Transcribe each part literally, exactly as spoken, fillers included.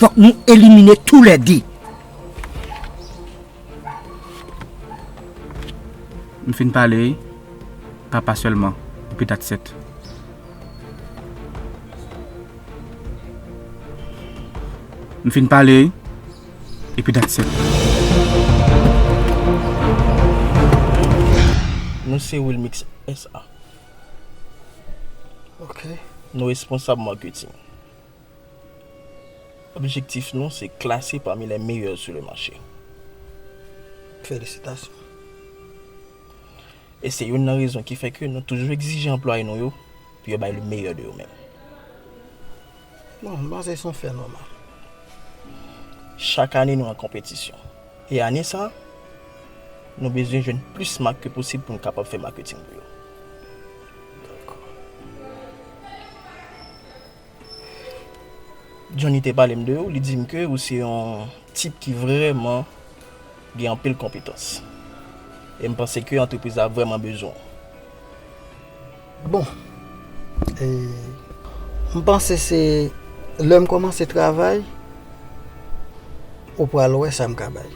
Fòk nou elimine toulède. M fin pale, wi. Papa sèlman, epi that's it. M fin pale, wi. Epi that's it. Nou se Wilmix S A. Ok. Nou responsab marketing. Objektif nou se klase pami les meilleurs sur le marché. Felisitasyon. E se youn nan rezon ki fè ke nou toujou egzije anplwaye nou yo pou yo bay le meilleur de yo menm. Bon, m panse se yon fè nòmal. Chak ane nou an konpetisyon. E ane sa, nou bezwen jwenn plis mak ke posib pou nou kapab fè maketing pou yo. Dakò. Johnny te pale m de ou, li di m ke ou se yon tip ki vrèman gen anpil konpetans. E m panse ke antrepriz la vrèman bezwen w. Bon, e, m panse se lè m kòmanse travay, ou pral wè sa m ka bay.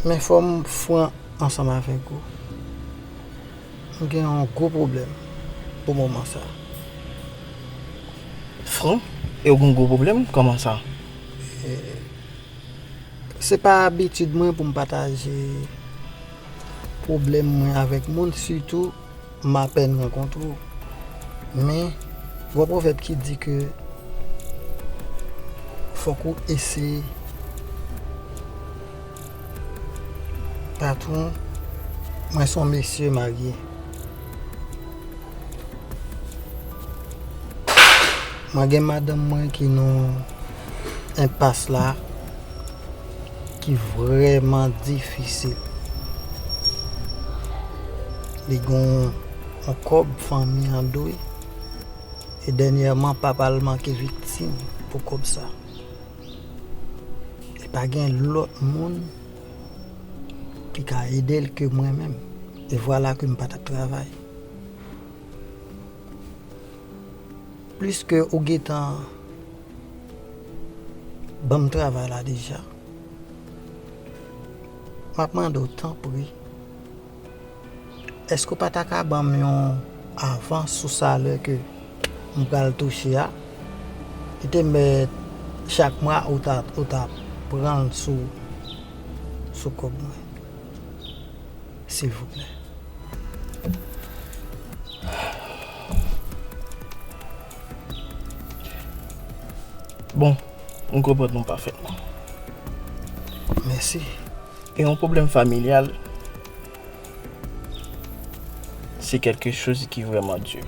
Men fò m fran ansanm avèk ou. M gen yon gwo pwoblèm pou moman sa. Fran? E w gen yon gwo pwoblèm? Kòman sa? E, se pa abitid mwen pou m pataje pwoblèm mwen avèk moun, sitou m apèn rankontre w. Men, gen yon pwovèb ki di ke fòk ou eseye. Patwon, mwen se yon mesye marye. Mwen gen madanm mwen ki nan enpas la ki vrèman difisil. Li gen yon kòb fanmi an dwe, e dènyèman papa l manke viktim pou kòb sa. E pa gen lòt moun ki ka ede l ke mwen menm. E vwala ke m pa t ap travay. Pliske ou gentan ban m travay la deja, m ap mande w tanpri, èske w pa ta ka ban m yon avans sou salè ke m pral touche a? Li te mèt chak mwa ou ta, ou ta pran l sou, sou kòb mwen. Silvouplè. Bon, m konprann nou pafètman. Mèsi. E yon pwoblèm familyal, se kèlke choz ki vrèman di.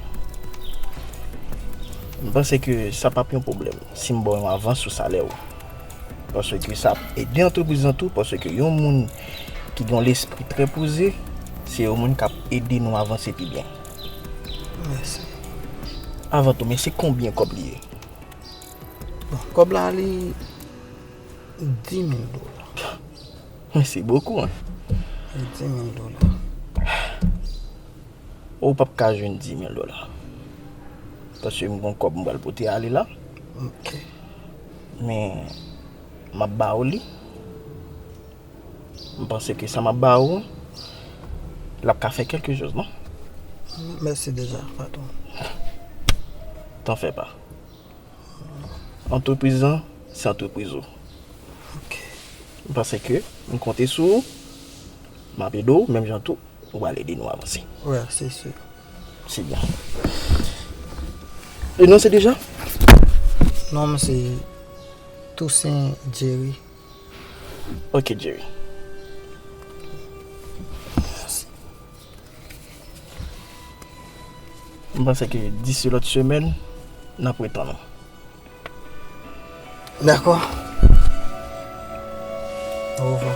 M panse ke sa p ap yon pwoblèm si m ba w yon avans sou salè w. Paske sa ap ede antrepriz lan tou, paske yon moun ki gen yon lespri trè poze, se yon moun k ap ede nou avanse pi byen. Mèsi. Avan tou, men se konbyen kòb li ye? Bon, kòb la, li dis mil dola. Men se bokou, en. Li dis mil dola. Ou p ap ka jwenn dis mil dola. Paske m gen yon kòb m pral pote ale la. Ok. Men, m ap ba ou li. M panse ke sa m ap ba ou, l ap ka fè kèlke choz, non? Mèsi deja, patwon. T'en fais pas. Antrepriz lan, se antrepriz ou. Ok. M panse ke m konte sou ou, m ap ede w, menm jan tou, ou pral ede nou avanse. Wi, se si. Se byen. E non se deja? Non, m se Toussaint Jerry. Ok, Jerry. Mèsi. M panse ke disi lòt semèn, n ap retann ou. Dakò. Orevwa.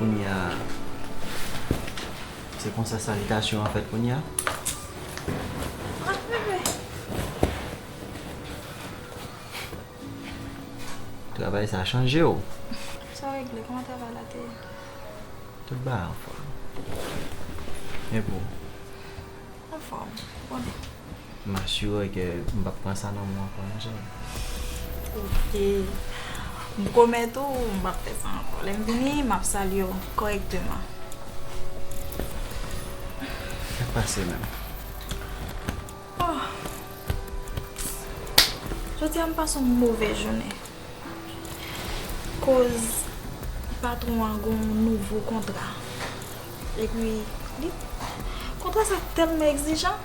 Kounye a, se konsa salitasyon an fèt kounye a? Travay sa chanje w. Sa regle, kòman travay la te ye? Tout bagay anfòm. E pou? Anfòm, konnen. M asire ke m p ap pran sa nan men w ankò, non, cheri. Oke. M pwomèt ou, m p ap fè sa ankò. Lè m vini, m ap salye w kòrèkteman. Sa k pase menm? Oh. Jodi a m pase yon move jounen. Koz patwon an gen yon nouvo kontra. Epi, li, kontra sa tèlman egzijan.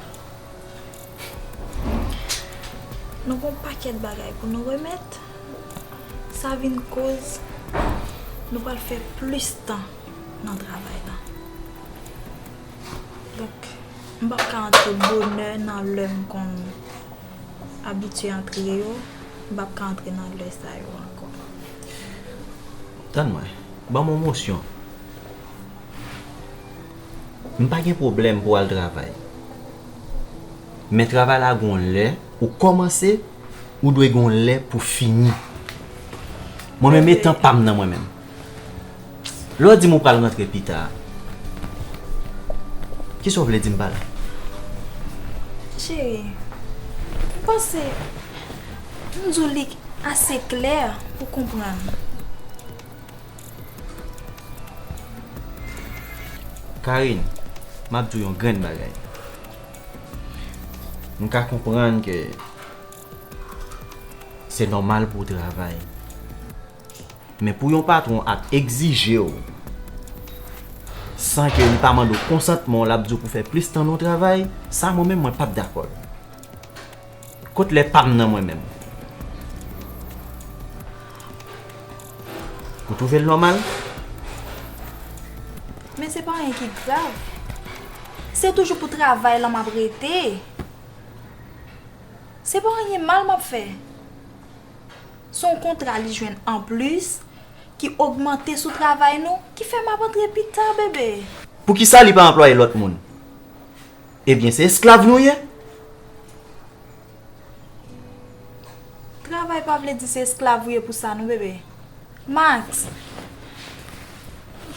Nou gen yon pakèt bagay pou nou remèt. Sa vin koz nou pral fè plis tan nan travay la. Donk, m p ap ka antre bonè nan lè m konn abitye antre yo, m p ap ka antre nan lè sa yo ankò. Tann mwen, ban m yon mosyon. M pa gen pwoblèm pou w al travay. Men travay la gon lè ou kòmanse, ou dwe gon lè pou fini. Mwen menm, e tan pa m nan mwen menm. Lè w di m ou pral rantre pita, kisa w vle di m pa la? Cheri, m panse m di w li ase klè pou konprann. Karine, m ap di w yon grenn bagay. M ka konprann ke se nòmal pou w travay. Men pou yon patwon ap egzije w san ke li pa mande w konsantman w, l ap di w pou fè plis tan nan yon travay, sa mwen menm mwen p ap dakò. Kot lè pa m nan mwen menm? Ou twouve l nòmal? Men se pa anyen ki grav. Se toujou pou travay lan m ap rete. Se pa anyen mal m ap fè. Se yon kontra li jwenn anplis, ki ogmante sou travay nou, ki fè m ap antre pita, bebe. Poukisa li pa anplwaye lòt moun? Ebyen, se esklav nou ye. Travay pa vle di se esklav ou ye pou sa, non, bebe. Max.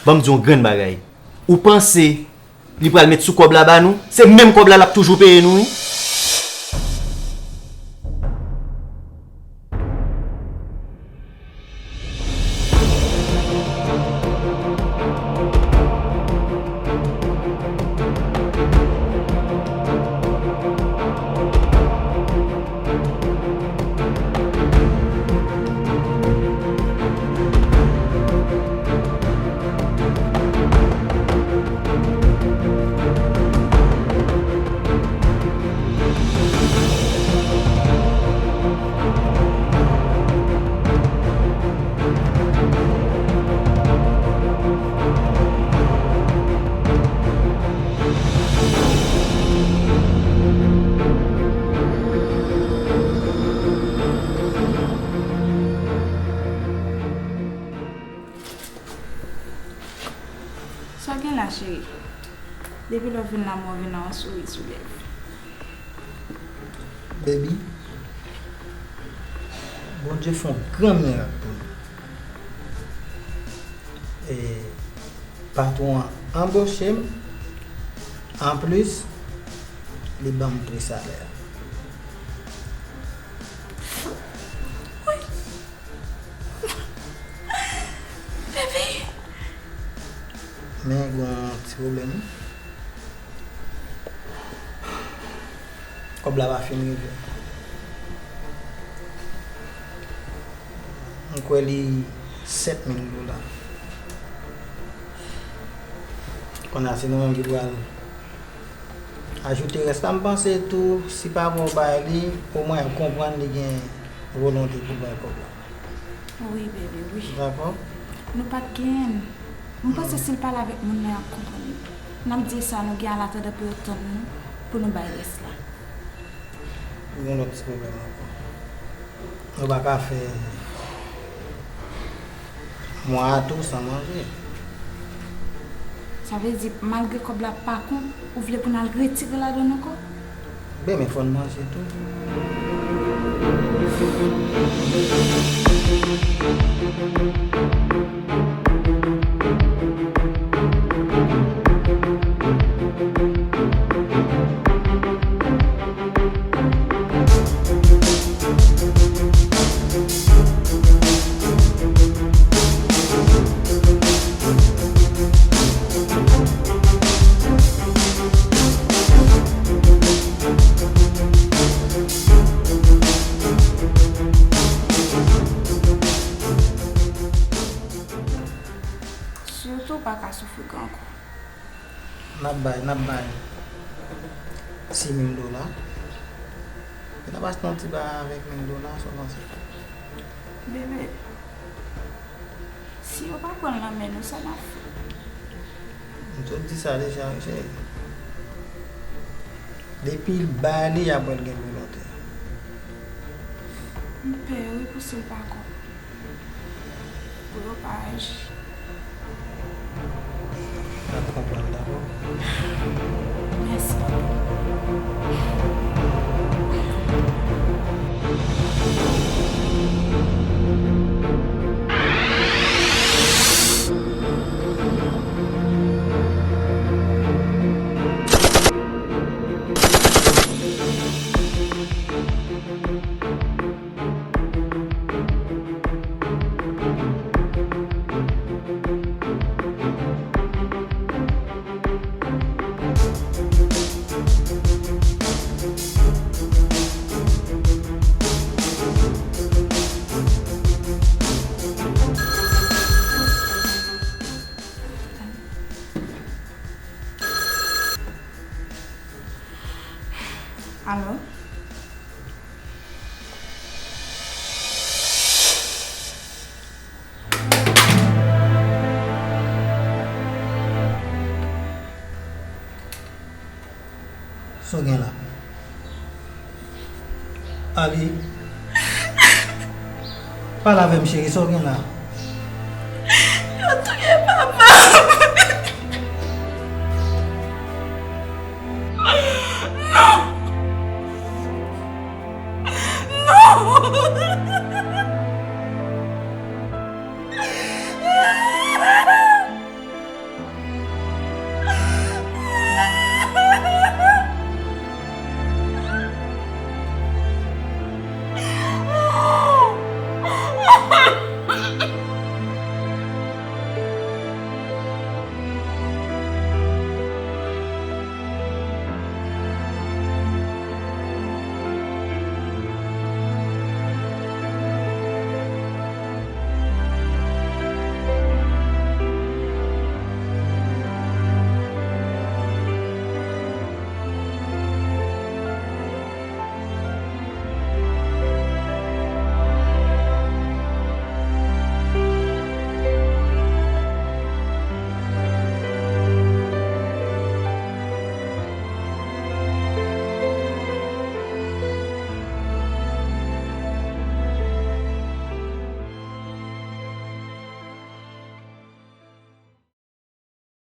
Ban m di w yon grenn bagay. Ou panse li pral met sou kòb la ba nou? Se menm kòb la l ap toujou peye nou, wi. Sa w gen la, cheri? Depi lè w vin la, mwen vin la yon souri sou lèv. Baby, Bondye fè yon gran mirak pou nou. E patwon an anboche m, anplis, li ban m pre salè a. Bebe! Men gen yon ti pwoblèm, wi. Kòb la pa fin rive. M kwè li sèt mil dola. Kounye a, se nou menm ki pral ajoute rès la. M panse tou, si pa bon bay li, omwen l ap konprann li gen volonte pou l bay kòb la. Wi, bebe, wi. Dakò? Nou pa t genyen l. M panse si l pale avèk moun nan, y ap konprann li. N ap di sa nou gen an atandan pou yo tann nou, pou nou bay rès la. Gen lòt ti pwoblèm ankò. Nou pa ka fè mwa a tou san manje. Sa vle di, malgre kòb la pa kont, ou vle pou n al retire ladan l ankò? Ben, men fò n manje tou. Sitou pa ka soufri ankò. N ap bay, n ap bay sis mil dola. E n ap achte yon ti bagay avèk mil dola, sa w panse? Bebe, si yo pa pran l nan men nou, sa n ap fè? M te di sa deja, wi, cheri. Depi l bay li, y ap wè l gen volonte. M pè, wi, pou si l pa kont. Pou yo pa aji. N ap konprann, dakò? Mèsi. Alo? Sa w gen la? Ali, pale avè m, cheri, sa w gen la?